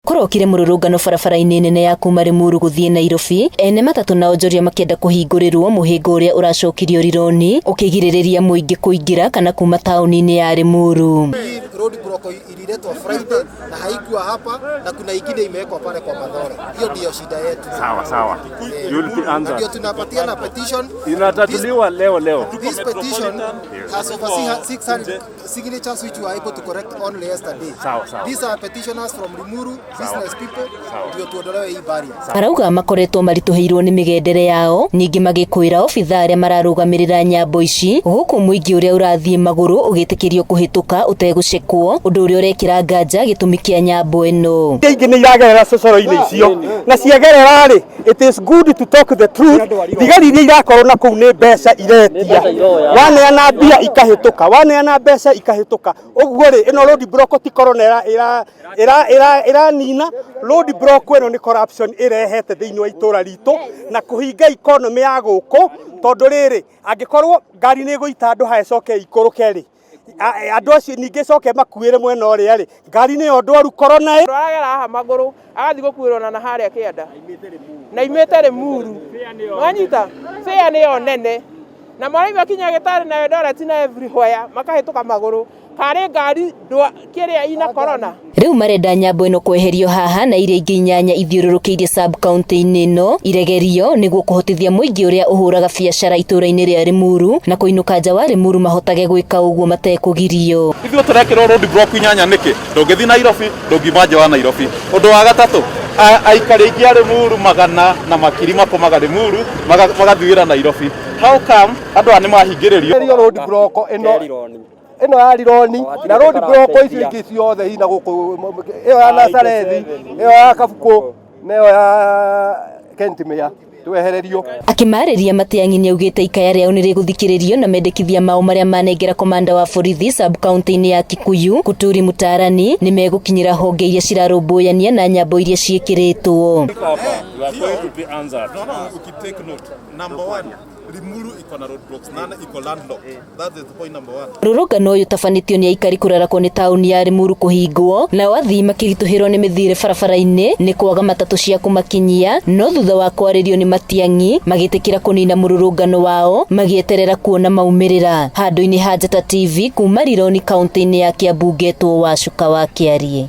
Kũrokire mũrũrũngano barabara-inĩ nene ya kuma Limuru gũthiĩ Nairobi, ene matatũ na onjoria makĩenda kũhingũrĩrwo mũhĩnga ũrĩa ũracokirio Rironi ũkĩgirĩrĩria mũingĩ kũingĩra kana kuma taũni-inĩ ya Limuru. Hii road block ililetwa Friday na haikuwa hapa na kuna ingine imewekwa pale kwa Mathore. Hiyo ndiyo shida yetu. Sawa sawa. You will be Na answered. ndio tunapatiana petition. Inatatuliwa leo leo. This petition has over 600 signatures which we were able to collect only yesterday. Sawa, sawa. These are petitioners from Limuru, business people, ndio tuondolewe hii barrier. Arauga makoretwo maritũhĩirwo nĩ mĩgendere yao, ningĩ magĩkwĩra obitha arĩa mararũgamĩrĩra nyambo ici gũkũ mũingĩ ũrĩa ũrathiĩ magũrũ ũgĩtĩkĩrio kũhĩtũka ũtegũcekwo, ũndũ ũrĩa ũrekĩra nganja gĩtũmi kĩa nyambo ĩno. Ingĩ nĩ iragerera cocoro-inĩ icio na ciagerera rĩ, it is good to talk the truth. Thigari iria irakorwo na kũu nĩ mbeca iretia, waneana mbia ikahĩtũka, waneana mbeca ikahĩtũka. Ũguo rĩ, ĩno road block ti corona ĩranina road block ĩno nĩ corruption ĩrehete thĩinĩ wa itũra ritũ na kũhinga economy ya gũkũ, tondũ rĩrĩ, angĩkorwo ngari nĩ ĩgũita andũ haya ĩcoke ikũrũke rĩ, andũ acio ningĩ coke makuĩre mwena ũrĩa rĩ, ngari nĩyo ndwaru corona ĩ. Andũ aragera haha magũrũ agathiĩ gũkuĩrwo na harĩa kĩanda na imĩte Limuru, wanyita fare nĩyo nene na maraima kinya gĩtarĩ na Eldoret na everywhere makahĩtũka magũrũ karĩ ngari kĩrĩa ina corona. Rĩu marenda nyambo ĩno kweherio haha na iria ingĩ inyanya ithiũrũrũkĩirie sub county-inĩ ĩno iregerio nĩguo kũhotithia mũingĩ ũrĩa ũhũraga biacara itũũra-inĩ rĩa Limuru na kũinũka nja wa Limuru mahotage gwĩka ũguo matekũgirio. Ithuĩ tũrekĩrwo road block inyanya nĩkĩ? Ndũngĩthiĩ Nairobi, ndũngiuma nja wa Nairobi. Ũndũ wa gatatũ, aikari aingĩ a Limuru magana na makiri makomaga Limuru magathiĩra Nairobi. How come andũ aya nĩ mahingĩrĩrio? Road block ĩno ya Rironi na road block icio ingĩ ciothe ina gũkũ, ĩyo ya Nazarethi, ĩyo ya Kabukũ na ĩyo ya Kentimĩa, twehererio. Akĩmarĩria, Matiang'i nĩaugĩte ikaya rĩao nĩrĩgũthikĩrĩrio na mendekithia mao marĩa manengera komanda wa borithi sub county-inĩ ya Kikuyu Kuturi Mutarani nĩmegũkinyĩra honge iria cirarũmbũyania na nyambo iria ciĩkĩrĩtwo. You are going to be answered. No, ukitake note. Number one, Limuru iko na road blocks nane, iko landlocked. That is point number one. Mũrũrũngano ũyũ ũtabanĩtio nĩ aikari kũrarakwo nĩ taũni ya Limuru kũhingwo, nao athii makĩritũhĩrwo nĩ mĩthiĩre barabara-inĩ nĩ kwaga matatũ cia kũmakinyia, no thutha wa kwarĩrio nĩ Matiang'i magĩtĩkĩra kũnina mũrũrũngano wao magĩeterera kuona maumĩrĩra. Handũ-inĩ ha Njata TV kuma Rironi kaunti-inĩ ya Kiambu, ngetwo Wacuka wa Kĩarie.